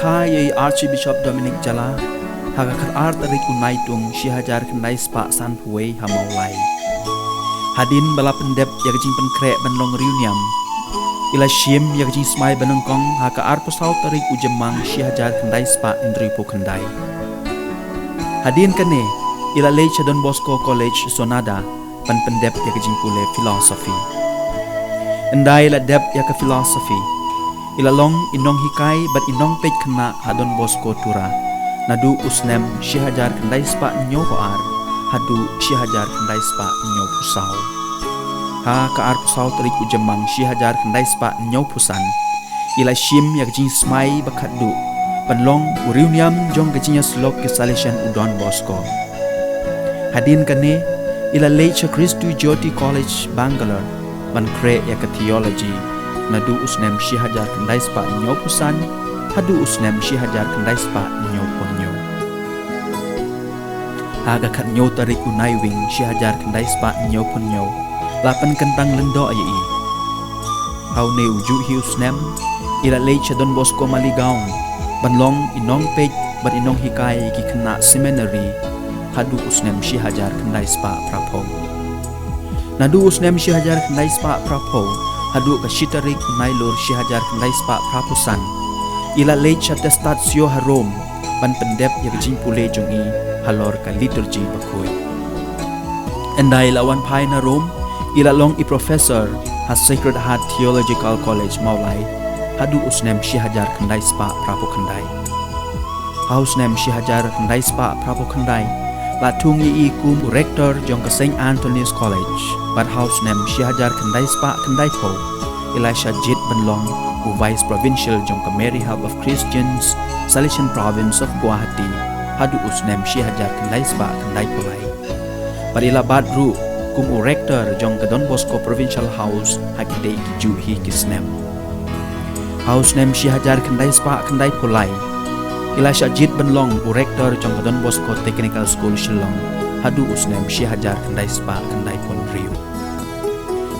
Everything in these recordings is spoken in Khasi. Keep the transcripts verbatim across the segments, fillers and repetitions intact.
Pynta ïa i Archbishop Dominic Jala ha ka khatar tarik u Naitung shi hajar khyndai spah sanphew wei ha Mawlai. Hadien ba la pyndep ïa ka jingpynkhreh ban long riewniam, i la shim ïa ka jingsmai banyngkong ha ka arphew saw tarik u Jymmang shi hajar khyndai spah hynriewphew khyndai. Hadien kane, i la leit sha Don Bosco College, Sonada, ban pyndep ïa ka jingpule philosophy. Ynda i la dep ïa ka philosophy, i la long i nonghikai bad i nongpeit khynnah ha Don Bosco, Tura, naduh u snem shi hajar khyndai spah hynñiewphew ar haduh shi hajar khyndai spah hynñiewphew saw. Ha ka arphew saw tarik u Jymmang shi hajar khyndai spah hynñiewphew san, i la shim ïa ka jingsmai ba khatduh ban long u riewniam jong ka jingïasyllok ki Salesian u Don Bosco. Hadien kane, i la leit sha Christu Jyoti College, Bangalore, ban khreh ïa ka theology naduh u snem shi hajar khyndai spah hynñiewphew san haduh u snem shi hajar khyndai spah hynñiewphew hynñiew. Ha ka khathynñiew tarik u Naiwieng shi hajar khyndai spah hynñiewphew hynñiew, la pynkyntang lyngdoh ïa i. Ha une u juh hi u snem, i la leit sha Don Bosco, Maligaon, ban long i nongpeit bad i nonghikai ïa ki khynnah seminary haduh u snem shi hajar khyndai spah phraphew. Naduh u snem shi hajar khyndai spah phraphew haduh ka shi tarik u Nailur shi hajar khyndai spah phraphew san, i la leit sha Testazio ha Rome ban pyndep ïa ka jingpule jong i halor ka liturgy bakhuid. Ynda i la wan phai na Rome, i la long i professor ha Sacred Heart Theological College, Mawlai, haduh u snem shi hajar khyndai spah phraphew khyndai. Ha u snem shi hajar khyndai spah phraphew khyndai, la thung ïa i kum u rector jong ka Saint Anthony's College, bad ha u snem shi hajar khyndai spah khyndaiphew, i la shah jied ban long u Vice Provincial jong ka Mary Help of Christians, Salesian Province of Guwahati, haduh u snem shi hajar khyndai spah khyndaiphew lai. Bad i la bat ruh kum u rector jong ka Don Bosco Provincial House ha kitei ki juh hi ki snem. Ha u snem shi hajar khyndai spah khyndaiphew lai, i la shah jied ban long u rector jong ka Don Bosco Technical School, Shillong, haduh u snem shi hajar khyndai spah khyndaiphew hynriew.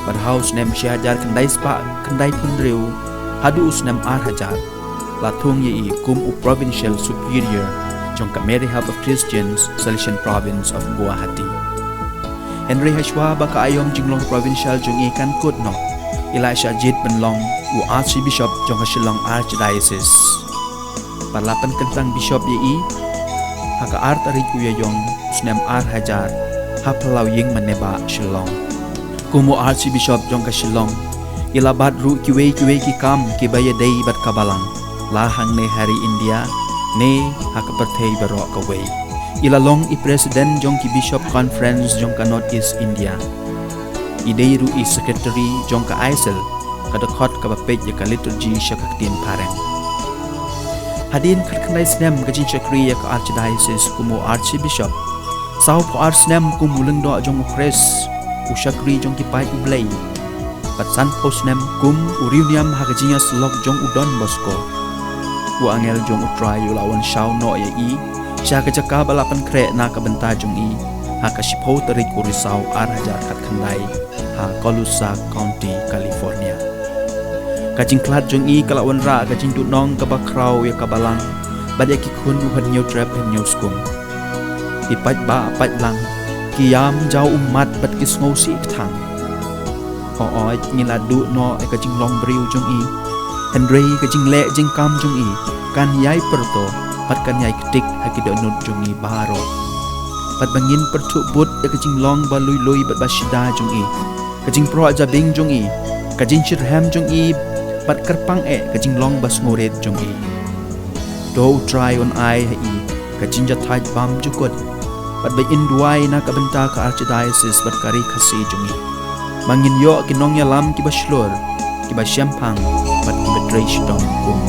Bad ha u snem shi hajar khyndai spah khyndaiphew hynriew haduh u snem ar hajar, la thung ïa i kum u Provincial Superior jong ka Mary Help of Christians, Salesian Province of Guwahati. Hynrei hashwa ba ka aïom jinglong provincial jong i kan kut noh, i la shah jied ban long u Archbishop jong ka Shillong Archdiocese. Bad la pynkyntang bishop ïa i ha ka ar tarik u Ïaïong u snem ar hajar ha Phyllaw Ïing Mane Bah, Shillong. Kum u Archbishop jong ka Shillong, i la bat ruh kiwei kiwei ki kam kiba ïadei bad ka Balang, la hangne ha ri India ne ha ka pyrthei baroh kawei. I la long i president jong ki Bishop Conference jong ka North East India. I dei ruh i secretary jong ka ICIL, ka dkhot kaba peit ïa ka liturgy sha ka ktien phareng. Hadien khatkhyndai snem ka jingshakri ïa ka Archdiocese kum u Archbishop, sawphew ar snem kum u lyngdoh jong u Khrist, u shakri jong ki paid U Blei, bad sanphew snem kum u riewniam ha ka jingïasyllok jong u Don Bosco, u angel jong U Trai u la wan shaw noh ïa i sha ka jaka ba la pynkhreh na ka bynta jong i ha ka shiphew tarik u Risaw ar hajar khatkhyndai ha Colusa County, California. Ka jingkhlad jong i ka la wanrah ka jingduhnong kaba khraw ïa ka Balang bad ïa ki khun u Hynñiewtrep Hynñiewskum. Ki paidbah paidlang ki ïam jaw ummat bad ki sngewsih kthang. Hooid, ngi la duh noh ïa ka jinglong briew jong i, hynrei ka jingleh jingkam jong i kan ïai pyrto bad kan ïai ktik ha ki dohnud jong i baroh. Bad ba ngin pyrthuh bud ïa ka jinglong ba lui lui bad ba shida jong i, ka jingproh jabieng jong i, ka jingshitrhem jong i, bad kyrpang eh ka jinglong ba sngewrit jong i. To U Trai un ai ha i ka jingjahthait bymjukut bad ba in duwai na ka bynta ka Archdiocese bad ka Ri Khasi jong i, ba ngin ïoh ki nongïalam kiba shlur, kiba shemphang bad kiba trei shitom kum